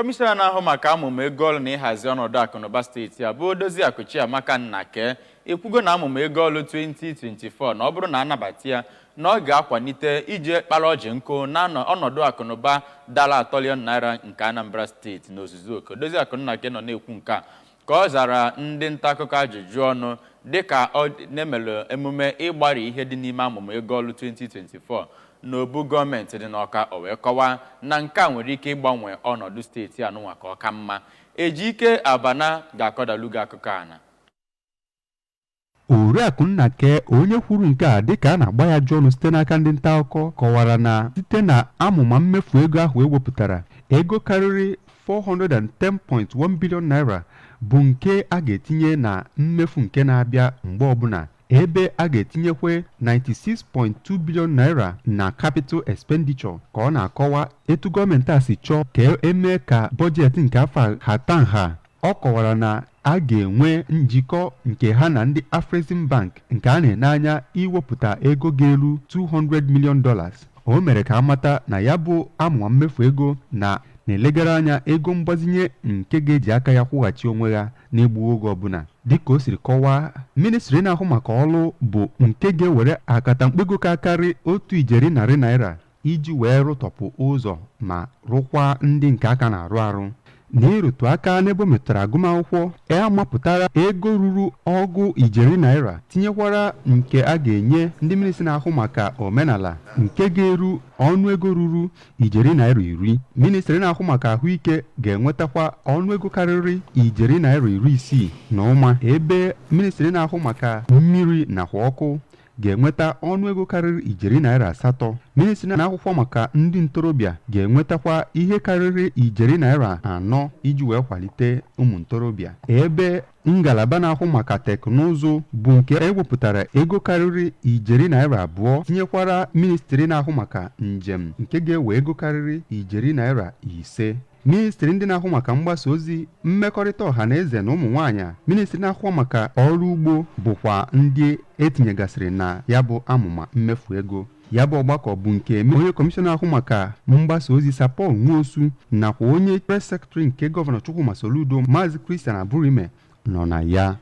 Kọmishọna na-ahụ maka amụma ego ọrụ na ịhazi ọnọdụ akụnụba steeti a, bụ Odoziakụ Chiamaka Nnake, ekwugo na amụma ego ọrụ 2024, na ọ bụrụ na anabata ya, na ọ ga-akwalite ije kpara ọjị nkụ na ọnọdụ akụnụba dara atọliọn naira nke Anambra Steeti n'ozuzu oke. Odoziakụ Nnake nọ na-ekwu nke a ka ọ zara ndị nta akụkọ ajụjụ ọnụ dịka ọ na-emelụ emume ịgbari ihe dị n'ime amụma ego ọrụ 2024 n'obu gọọmenti dị n'Ọka. O wee kọwaa na nke a nwere ike ịgbanwe ọnọdụ steeti anụnwa ka ọ ka mma. Ejike Abana ga-akọdalu gị akụkọ a na Oriakụ Nnake, onye kwuru nke a dịka a na-agba ya ajụ ọnụ site n'aka ndị nta akụkọ, kọwara na site na amụma mmefu ego ahụ ewepụtara, ego karịrị 410.1 billion naira bụ nke a ga-etinye na mmefu nke na-abịa mgbe ọbụla, ebe a ga-etinyekwe 96.2 billion naira na capital expenditure. Ka ọ na-akọwa etu gọọmenti a si chọọ ka emee ka bọjetị nke afọ a hata nha, ọ kọwara na a ga-enwe njikọ nke ha na ndị Afrexim Bank, nke a na-ene anya iwepụta ego ga-eru $200 million. O mere ka amata na ya bụ amụma mmefu ego na na-elegara anya ego mgbazinye nke ga-eji aka ya kwụghachi onwe ya n'egbughị oge ọbụla. Dịka o siri kọwaa, ministri na-ahụ maka ọrụ bụ nke ga-ewere akatamkpo ego ka karị 1 ijeri narị naira iji wee rụtọpụ ụzọ ma rụkwa ndị nke aka na-arụ arụ. Na ịrụtụ aka n'ebe o metụtara agụmakwụkwọ, e amapụtara ego ruru 20 ijeri naira, tinyekwara nke a ga-enye ndị ministri na-ahụ maka omenala nke ga-eru ọnụego ruru ijeri naira 10. Ministri na-ahụ maka ahụike ga-enwetakwa ọnụego karịrị ijeri naira 60 na ụma, ebe ministri na-ahụ maka mmiri nakwa ọkụ ga-enweta ọnụego karịrị ijeri naira 8. Ministri na-akwụkwọ maka ndị ntorobịa ga-enwetakwa ihe karịrị ijeri naira 4 iji wee kwalite ụmụ ntorobịa, ebe ngalaba na-ahụ maka teknụzụ bụ nke ewepụtara ego karịrị ijeri naira 2, tinyekwara ministri na-ahụ maka njem nke ga-ewe ego karịrị ijeri naira 5. Ministri ndị na-ahụ maka mgbasa ozi, mmekọrịta ọha na eze na ụmụ nwaanyị, ministri na-ahụ maka ọrụ ugbo bụkwa ndị etinyegasịrị na ya bụ amụma mmefu ego. Ya bụ ọgbakọ bụ nke onye kọmishọna ahụ maka mgbasa ozi, Sir Paul Nwosu, nakwa onye press secretary nke Gọvanọ Chukwuma Soludo, Maazị Christian Aburime, nọ na ya.